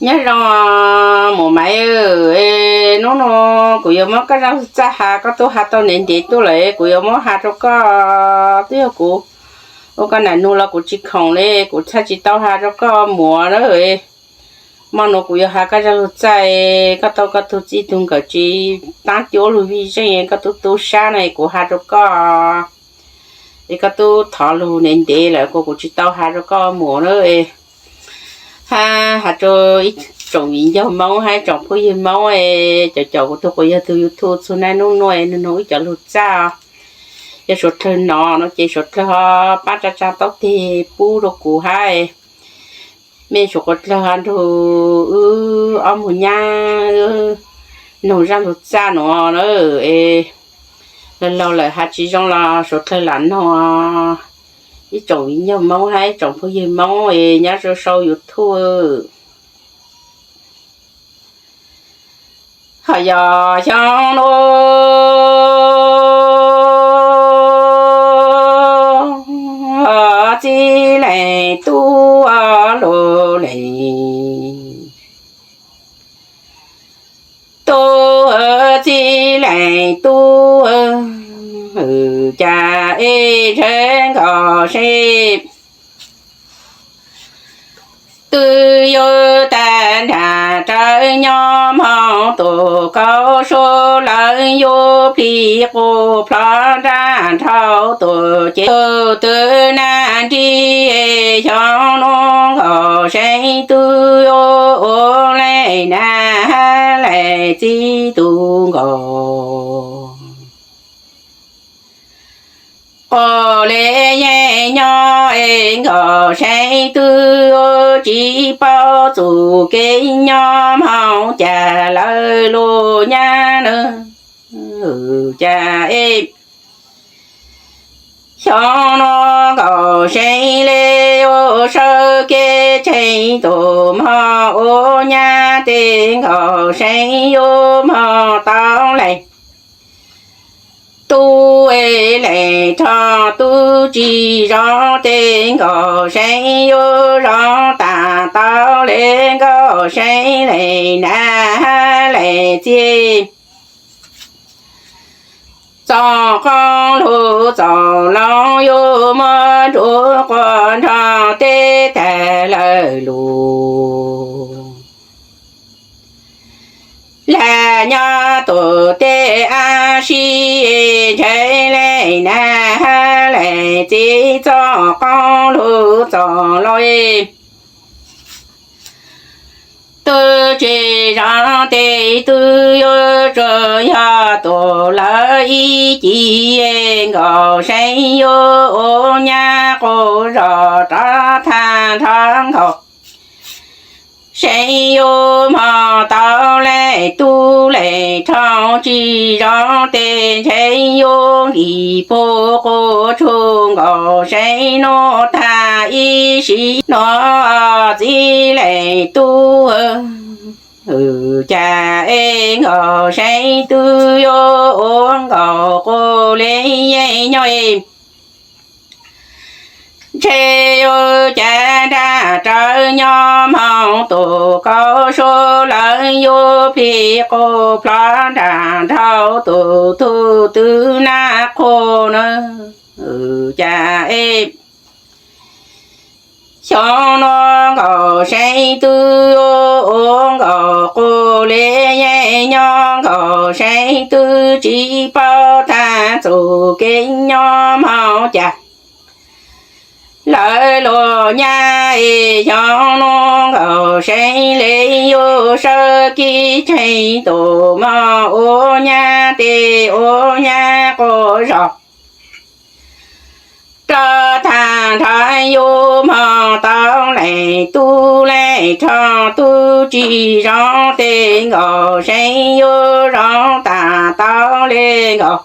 Nyob zoo, mus maiv, hnub no kuv yuav muab koj zaj lug txaj has, koj tub has tau ntev ntev tuaj lawm, kuv yuav muab has rau koj. Twb yog kuv ua koj nam nug los kuv tsis khoom li, kuv thiaj tsis tau has rau koj muam na. Hmo no kuv yuav has koj zaj lug txaj, koj tau koj tug txij tug nkawm tsis taab cuab lug vij zeej, koj tub tub sab no kuv has rau koj. Es koj tub thov lug ntev ntev lawm kuv, kuv tsis tau has rau koj muam na. Hab has rau ib tsoom viv ncaus Moob hab ib tsoom phooj ywg Moob, cov caum kuv tug quas yawg tug YouTube txhua naj nub nuav, nug nug ib cov lug txaj. Yog suav dlawg nov no ces suav dlawg ho pab tsa tsa taub teg pub rau kuv hab. Mej suav dlawg ho nrug wb ob mug nyab noog zaj lug txaj nuav na. Laug laug lawm has tsis zoo los suav dlawg lam noog. Ib tsoom viv ncaus Moob hab ib tsoom phooj ywg Moob es nyob rau sau YouTube. Ho yog xyoo nuav txij leej tub lug leej, tub txij leej tub, cas ib ntshe nkaus seb twb yuav tag nrho rawv nyob hmoov tus kaub sua lawv yuav plig qus plhov nrag nrhau tus cev tus twv nag nrig xyoo nuav nkaus seb twb yuav ua le nag hab le txiv tus nkaus. Quas le yeej nyob es nkaus seb twb yuav tsis paub txuj kev nyob hmoov cas lawv lug nyab na. Cas ib xyoo nuav nkaus seb le yuav sawv kev tsheej tus mog ua nyab tes nkaus seb yuav mog tau le tub es le rho tub tsis zoo tes nkaus seb yuav zoo tas tau le nkaus seb le nag hab le txiv txoj qoob lug txoj loo yuav muab nrug quas nrog teb tag lawm lug. Lag nyob tus tej ab sib ntshe le nag hab le txiv txoj qoob lug txoj loo twb tsis zoo tes twb yuav tsuas yog tus lawv ib ci nkaus seb yuav ua nyab quas zog rov tag nrho nkaus seb yuav mog tau le tub le rho tsis zoo tes ntshe yuav nkim pug quas tshug nkaus seb nuav tag ib sim nuav txij le tub cas es nkaus seb twb yuav ua nkaus quas le yeej nyob es ntshe yuav cas nrag rawv nyob hmoov tus kaub sua lawv yuav plig quas plhov nrag nrhau tus tug twv nab qhua na. Cas es xyoo nuav nkaus seb twb ua nkaus quas le yeej nyob nkaus seb twb tsis paub tag txuj kev nyob hmoov cas lawv lug nyab es xyoo nuav nkaus seb le yuav sawv kev tsheej tus mog ua nyab tes ua nyab quas zog rov tag nrho yuav mog tau le tub le rho tub tsis zoo tes nkaus seb yuav zoo tas tau le nkaus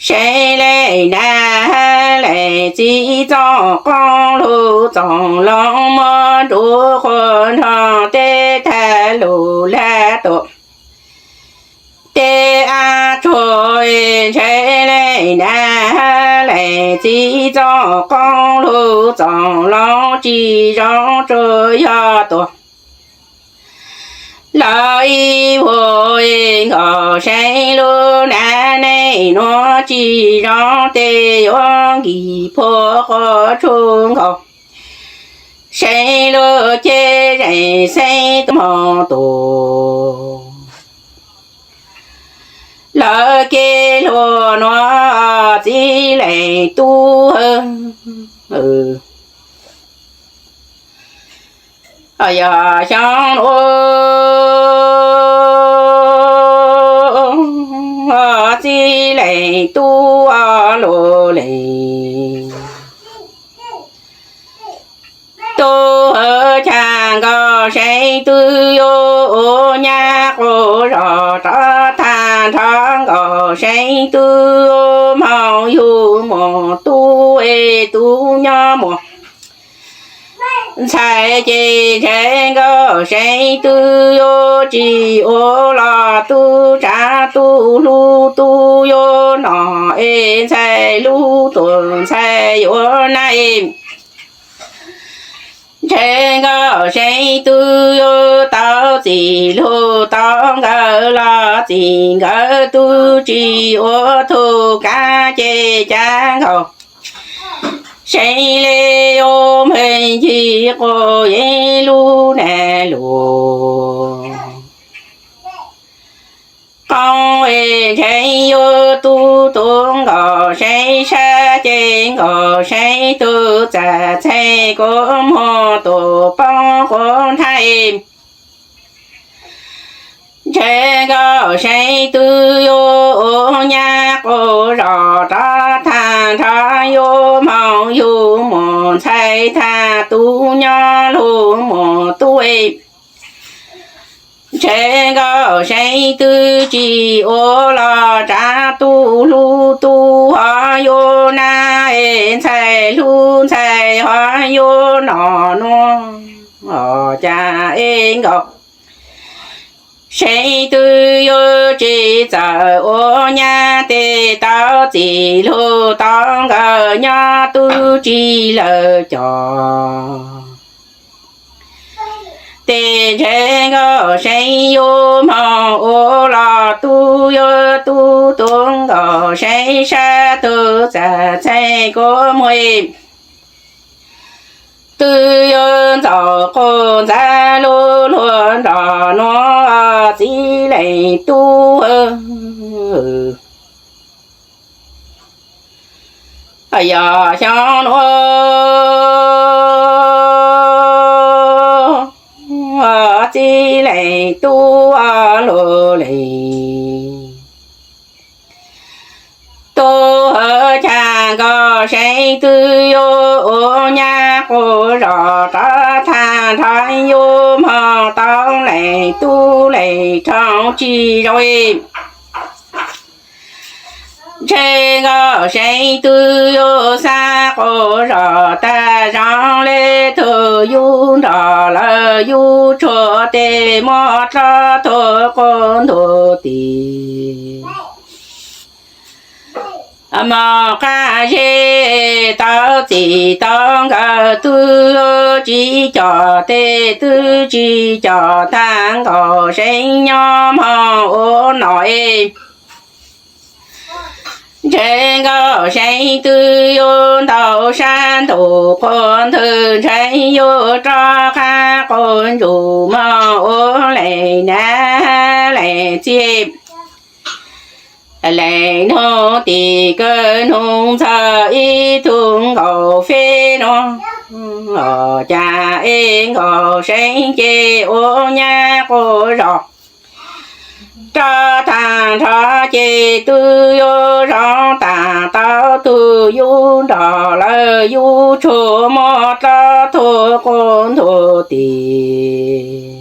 seb le nag hab le txiv txoj qoob lug txoj loo muab nrug quas nrog teb tag lug lag tus tej ab tsuag ntshe le nag hab le txiv txoj qoob lug txoj loo tsis zoo tsuas yog tus Lawv ib vuag nkaus seev lub nav neej nuav tsis zoo tes yuav nkig puag quas tshuaj nkaus seev lub ceg zeem xeeb tub moog tus. Lawv kev hluas nuav txiv leej tub, yog xyoo nuav txiv leej tub lug lees tub hawv chaag nkaus seev twb yuav ua nyab quas zog rov tag nrho nkaus seev twb yuav moog yug muam tub es tub nyob muam ntxhais ces ntshe nkaus seev twb yuav tsis ua los tub tsav tub hlub tub yuav nom es ntxhais hlub tuam ntxhais yuav nab es ntshe nkaus seev twb yuav tau txim lug tau nkawd los txim nkawd twb tsis ua tug kav ces cav nkaus seev le yuav pheej ncig quas yeeb lub nav lug qoob es ntshe yuav tub tuav nkaus seev sab ces nkaus seev tug txav txheej kuv muag tus poob quav nthab ntshe nkaus seev twb yuav ua nyab quas zog rov tag nrho yuav moog yug muam ntxhais tag tub nyob lug muam tub ntshe nkaus seev twb tsis ua los tsav tub hlub tub ho yuav nab es ntxhais hlub ntxhais ho yuav nom nuav cas es nkaus seev twb yuav tsis txawm ua nyab tes tau txim lug tau nkawd nyob tub tsis lawv cov tes ntshe nkaus seev yuav moog ua los tub yuav tub tuav nkaus seev sab tug txav txheej kuv muag twb yuav ntxaus quas ntxav lub luag nrog nuav txiv leej tub yog xyoo nuav txiv leej tub lug lees tub hawv chaag nkaus seev twb yuav ua nyab quas zog rov tag nrho yuav moog tau leej tub leej roob tsis zoo ntshe nkaus seev twb yuav xaav quas zog tag zoo le tug yug nrog lawv yug tshuaj tes muab dlov tug quas ntug tis moog qab zeb tau txim tau nkawd twb tsis coj tes twb tsis coj tag nkaus seev nyob moog ua nom es ntshe nkaus seev twb yuav ntau sab ntug quas ntug ntshe yuav rov qab quas ntsuj moog ua leej nab leej txiv leej nub tim kawg nub ntxawg ib tug nkaus feb nuav cas es nkaus seev ces ua nyab quas zog rov tag nrho ces twb yuav zoo tag tau tug yug nrog lawv yug tshuaj muab dlov tug quas ntug tis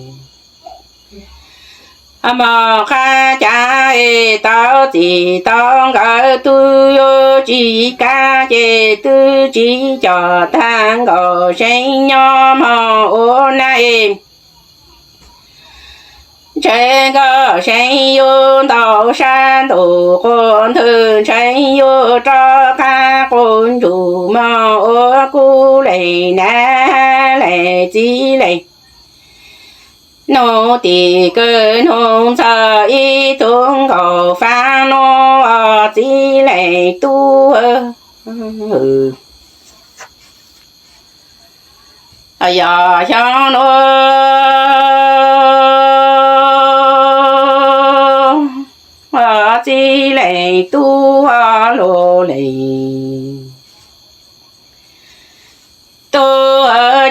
moog qab cav es tau txim tau nkawd twb yuav tsis kav ces twb tsis coj tag nkaus seev nyob moog ua nab es ntshe nkaus seev yuav ntau sab ntug quas ntug ntshe yuav rov qab quas ntsuj moog ua kuv leej nab leej txiv leej Nub tim kwv nub ntxawg ib tug nkaus fab nub txiv leej tub. Yog xyoo nub txiv leej tub lug leej tub,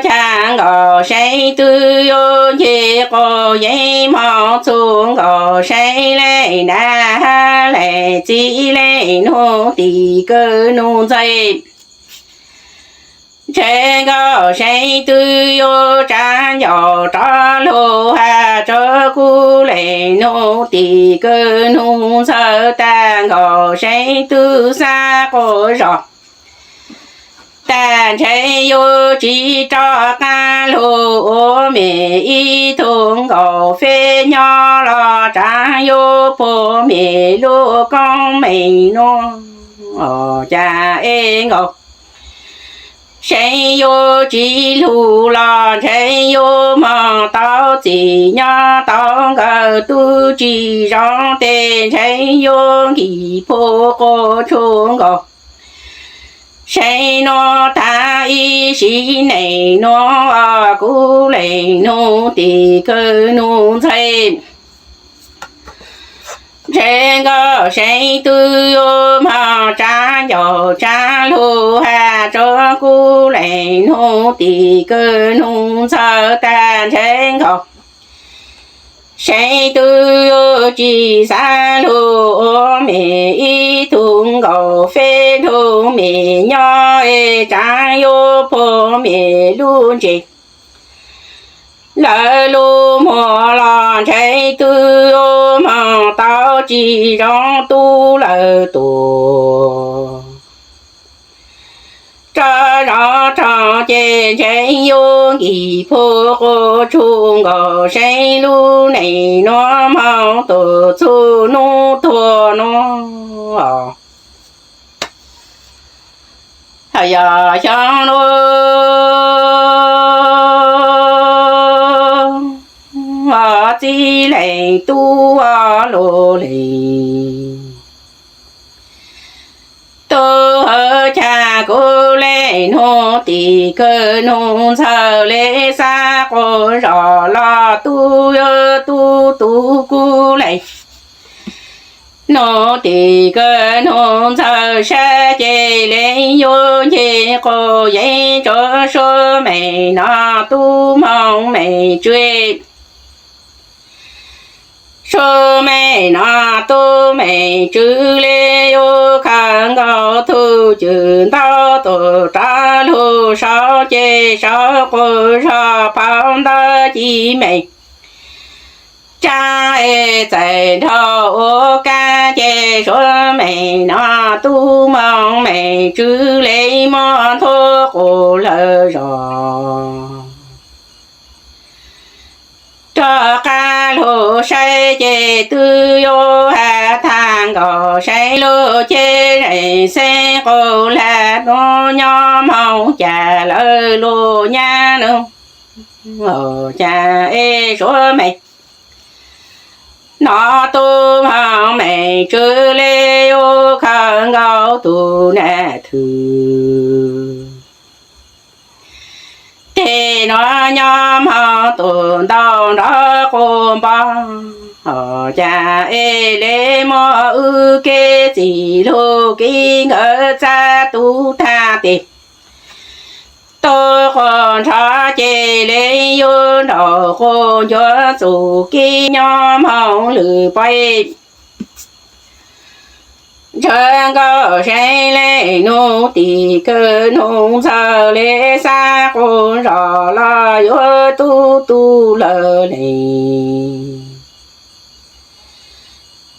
cas nkaus seev twg yuav nce quas yeeb moog txug nkaus seev leej nab leej txiv leej nub tim kwv nub ntxawg. Ntshe nkaus seev twg yuav tsav ncauj rov lug has rua kuv leej nub tim kwv nub ntxawg, tag nkaus seev twg xaav quas zog, tag ntshe yuav tsi rov qaab lug ua mej ib tug nkaus feb nyob los tsav yuav puag mej lub koob mej nuav. Cas es nkaus seev yuav tsi lug los ntshe yuav moog tau txim nyob tau nkawd tub tsi zoo, tes ntshe yuav nkig puag quas tshua nkaus seev nuav. Tag ib sim neej nuav kuv leej nub tim kwv nub ntxawg, ntshe nkaus seev twg yuav moog tsav ncauj tsav lug has rua kuv leej nub tim kwv nub ntxawg, tag ntshe nkaus seev twg yuav tsi xaav lug ua mej ib tug nkaus feb nrug mej nyob, es tsav yuav puag mej lub ntsev lawv lub muag los ntshe twb yuav moog tau tsi zoo tub lawv tuag. Rov zov rog ces ntshe yuav nkig puag quas tshua nkaus seev lub neej nuav moog txug txug nub tuag nuav. Yog xyoo nuav txiv leej tub lug leej tub, cas kuv leej nub tim kwv nub ntxawg le xaav quas zog los tub yuav tub tub kuv leej nub tim kwv nub ntxawg sab ces le yuav nce quas yeeb rua suav mej no tub moog mej tswv. Suav mej no tub mej tswv le yuav khaws nkaus tug cwj ntau tus rov lug sau ces sau quas zog phau ntawv ci mej tsa, es txais nrho ua kab ces suav mej no tub moog mej tswv le muab nthuav quas lawv zog rov qab lug saib ces twb yuav has tag nkaus saib lub ceg zeej xeeb quas lag nuav nyob moog cas lawv lug nyab nuav. Cas es suav mej no tub moog mej tswv le yuav khaws nkaus tug nam thwv teg nuav nyob moog tug ntau nrov quas npo. Cas es le muab wb kev txim lug kev nkawd txab tub tag tes tub quas nrho ces le yuav nraug quas ncuav txuj kev nyob moog lwm pab. Ntshe nkaus seev leej nub tim kwv nub ntxawg le xaav quas zog los yuav tub tub lawv leej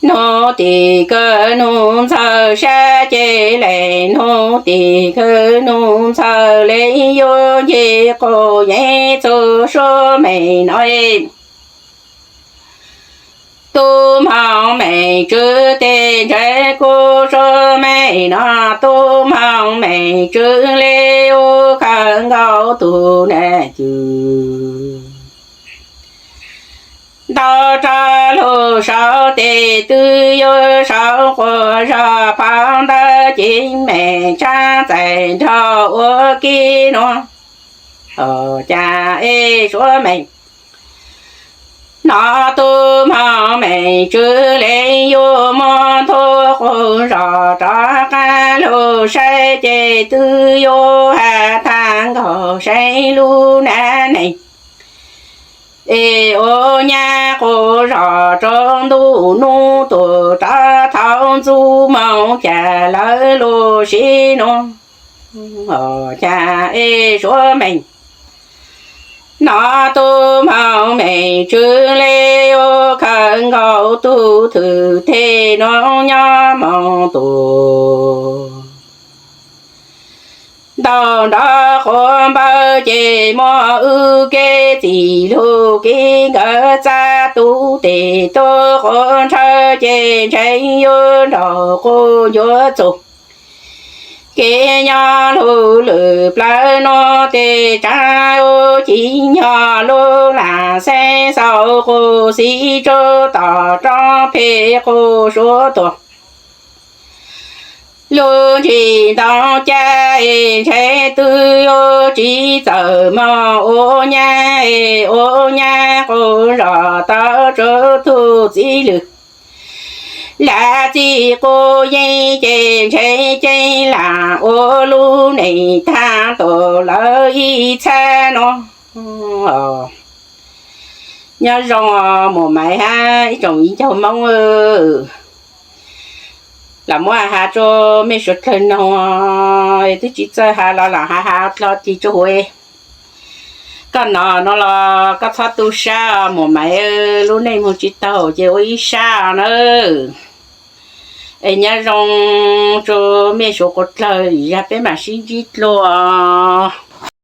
nub tim kwv nub ntxawg sab ces leej nub tim kwv nub ntxawg le yuav nce quas yeeb txug suav mej no tub moog mej tswv tes ntshe kuv suav mej no tub moog mej tswv le yuav khaws nkaus tug nam cwj Ntau rog lug saud tes twb yuav saud quas zog, phau ntawv cev meem tsab txais nrog ua ke nuav. Cas es Suav meem nov tub moog meem tswv le yuav muab ntuj quas zog rov qaab lug saib ces twb yuav has tag nkaus saib lub nam neej. Es ua nyab quas zog rua ntuj nub tuam rov thaum ntxuv moog cas lawv lug sib nuav. Cas es Suav meem nov tub moog meem tswv le yuav khaws nkaus tug thwm tej nuav nyob moog tuaj. Ntau nrov quas npawg ces muaj wb kev txim lug kev nkawd txab tub tes tuaj quas ntshaw ces ntshe yuav nraug quas yuav txug kev nyob lug lwm plawv nuav tes tsav ub ci nyob lub lam xeeb xaus quas xib tsuj tom roob phem quas Suav tuag. Lub ntsis ntoo ca es ntshe twb yuav tsis txawm moog ua nyab es ua nyab quas zog tau tsua tug txiv lwm. Lam txij quas yeej ces ntshe ceeb lam ua lub neej tag tuaj lawm ib txha nuav. Nyob zoo muam Maiv hab ib tsoom viv ncaus Moob, lam muab has rua mej suav dlawg noog, twb tsis txawj has los lam has has dlua tis rua huv. Koj nov nuav los koj txhob tu sab muam Maiv, lub neej moog tsis taug ces ua ib sab nawb. Es nyob zoo rua mej suav dlawg, zag peb mam sib ntsib dlua.